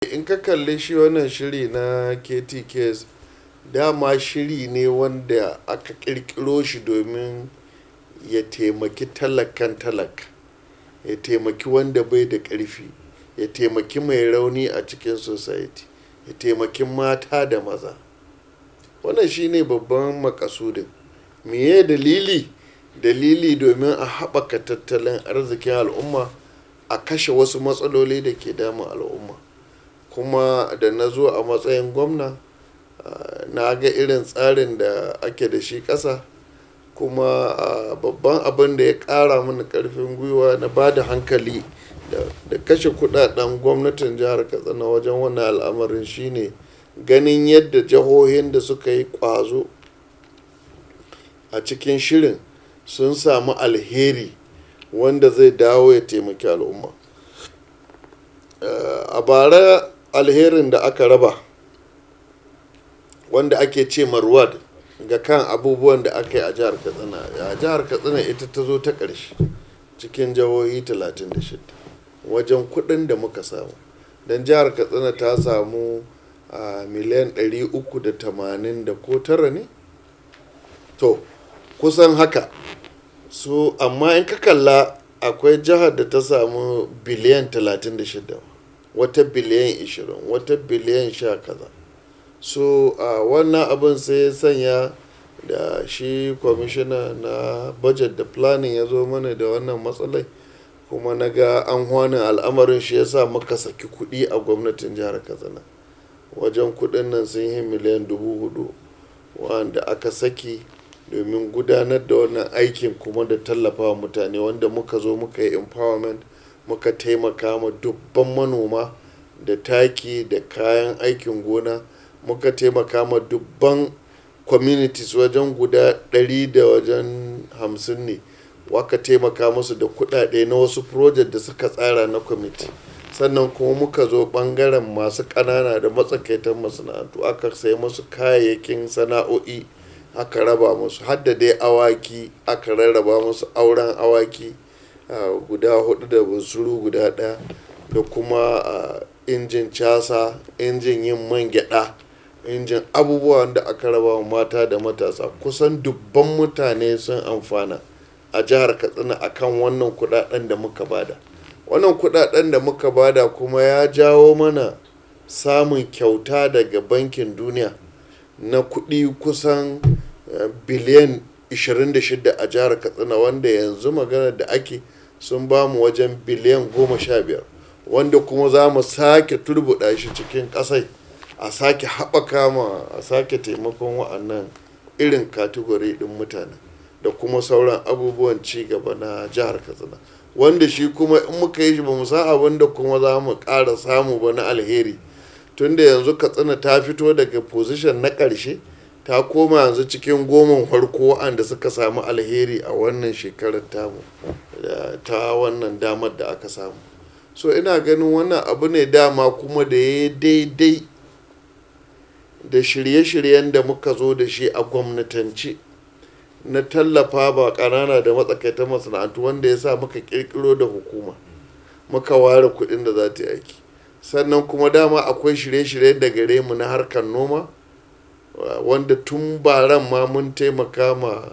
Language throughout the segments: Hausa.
In ka kalli shi wannan shiri na KTKS, dama shiri ne wanda aka ƙirƙiro shi domin ya taimaki talakan talaka, ya taimaki wanda bai da ƙarfi, ya taimaki mai rauni a cikin society, ya taimaki mata da maza. Wannan shi ne babban makasudin. Meye dalili? Dalili domin a haɓaka tattalin arzikin al'umma, a kashe wasu matsaloli da ke damun al'umma. Kuma da na zo a matsayin gwamna, na ga irin tsarin da ake da shi ƙasa. Kuma babban abin da ya ƙara mini ƙarfin gwiwa na ba da hankali da kashe kuɗaɗen gwamnatin jihar Katsina wajen wannan al'amarin shine ganin yadda jihohin da suka yi ƙwazo a cikin shirin sun samu alheri wanda zai dawo ya taimaki al'umma. A bara alherin da aka raba, wanda ake ce ma reward ga kan abubuwan da aka yi a jihar Katsina. A jihar Katsina ita ta zo ta ƙarshe cikin jihohi 36 wajen kuɗin da muka samu. Don jihar Katsina ta samu miliyan 380 da ko tara ne? To, kusan haka. So amma in ka kalla akwai jihar da ta samu biliyan 36, wata biliyan 20, wata biliyan sha kaza. So wannan abin sai ya sanya da shi kwamishina na budget da planning ya zo mana da wannan matsalai, kuma na ga anhwanin al'amarin, shi ya sa muka saki kuɗi a gwamnatin jihar Katsina. Wajen kuɗin nan sun yi miliyan 4,000 wanda aka saki domin gudanar da wannan aikin kuma da tallafawa mutane, wanda muka zo muka yi empowerment, muka taimaka ma dubban manoma da taki da kayan aikin gona, muka taimaka ma dubban communities wajen guda ɗari da wajen hamsin ne waka taimaka musu da kuɗaɗe na wasu project da suka tsara na kwamiti. Sannan kuma muka zo ɓangaren masu ƙanana da matsakaitan masana'antu, aka sai musu kayayyakin sana'o'i, aka raba musu, har da dai awaki aka rarraba musu, auren awaki guda huɗu da bunsuru guda ɗaya, da kuma injin casa, injin yin man gyaɗa, injin abubuwan da aka raba wa mata da matasa. Kusan dubban mutane sun amfana a jihar Katsina akan wannan kuɗaɗen da muka bada. Wannan kuɗaɗen da muka bada kuma ya jawo mana samun kyauta daga Bankin Duniya na kuɗi kusan biliyan 26 a jihar Katsina, wanda yanzu maganar da ake sun ba mu wajen biliyan 15, wanda kuma za mu sake turbuɗa shi cikin ƙasai, a sake haɓaka ma, a sake taimakon wa'annan irin category ɗin mutane da kuma sauran abubuwan ci gaba na jihar Katsina, wanda shi kuma in muka yi shi ba mu san abin da kuma za mu ƙara samu ba na alheri, tunda yanzu Katsina ta fito daga position na ƙarshe, ta koma yanzu cikin goman farko wa'anda suka samu alheri a wannan shekarar tamu ta wannan damar da aka samu. So ina ganin wannan abu ne dama kuma da ya daidai da shirye-shiryen da muka zo da shi a gwamnatance na tallafa ba ƙanana da matsakaitan masana'antu, wanda ya sa muka ƙirƙiro da hukuma, muka ware kuɗin da za ta yi aiki. Sannan kuma dama akwai shirye-shirye da gare mu na harkar noma, wanda tun baran ma mun taimaka ma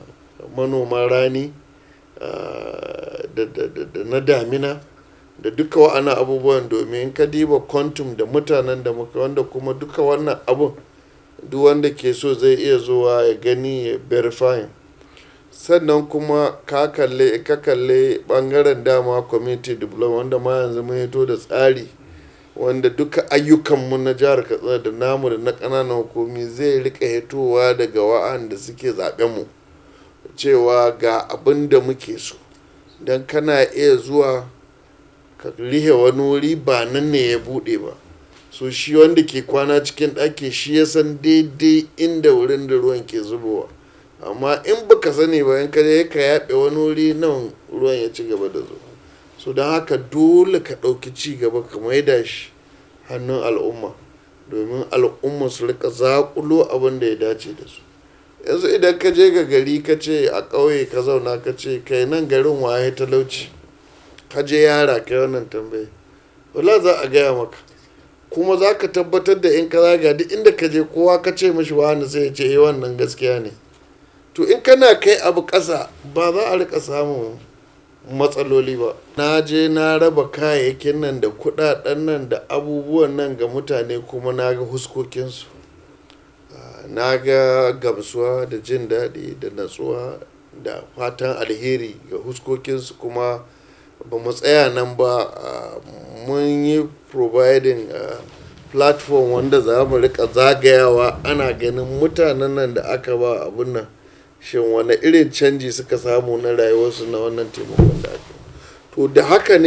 manoman rani da na damina da duka wa'annan abubuwan, domin ka diba quantum da mutanen da muka, wanda kuma duka wannan abun duk wanda ke so zai iya zuwa ya gani, ya verifying. Sannan kuma ka kalle ɓangaren dama community development, wanda ma yanzu mun hito da tsari wanda duka ayyukanmu na jihar Katsina da namu da na ƙananan hukumi zai riƙa hitowa daga wa'anda suke zaɓen mu, cewa ga abin da muke so. Don kana iya zuwa ka rihe wani wuri ba nan ne ya buɗe ba. So shi wanda ke kwana cikin ɗaki shi ya san daidai inda wurin da ruwan ke zubowa. Amma in baka sani ba, in ka je ka yaɓe wani wuri nan, ruwan ya ci gaba da zuba. So don haka dole ka ɗauki ci gaba ka maida shi hannun al'umma, domin al'umma su riƙa zaƙulo abin da ya dace da su. Yanzu idan ka je ga gari, ka ce a ƙauye ka zauna, ka ce kai nan garin waye talauci, ka je yara kai wannan tambaye, wala za a gaya maka. Kuma za ka tabbatar da in ka zaga duk inda ka je, kowa ka ce mishi wani, sai ya ce eh, wannan gaskiya ne. To, in kana kai abu ƙasa, ba za a rika samun matsaloli ba. Na je na raba kayayyakin nan da kudaden nan da abubuwan nan ga mutane, kuma na ga huskokinsu, na ga gamsuwa da jin daɗi da natsuwa da fatan alheri ga huskokinsu. Kuma ba mu tsaya nan ba, mun yi providing platform wanda za mu rika zagayawa ana ganin mutanen nan da aka ba abun nan, shin wane irin canji suka samu na rayuwarsu na wannan taimakon da aka. To, da haka ne.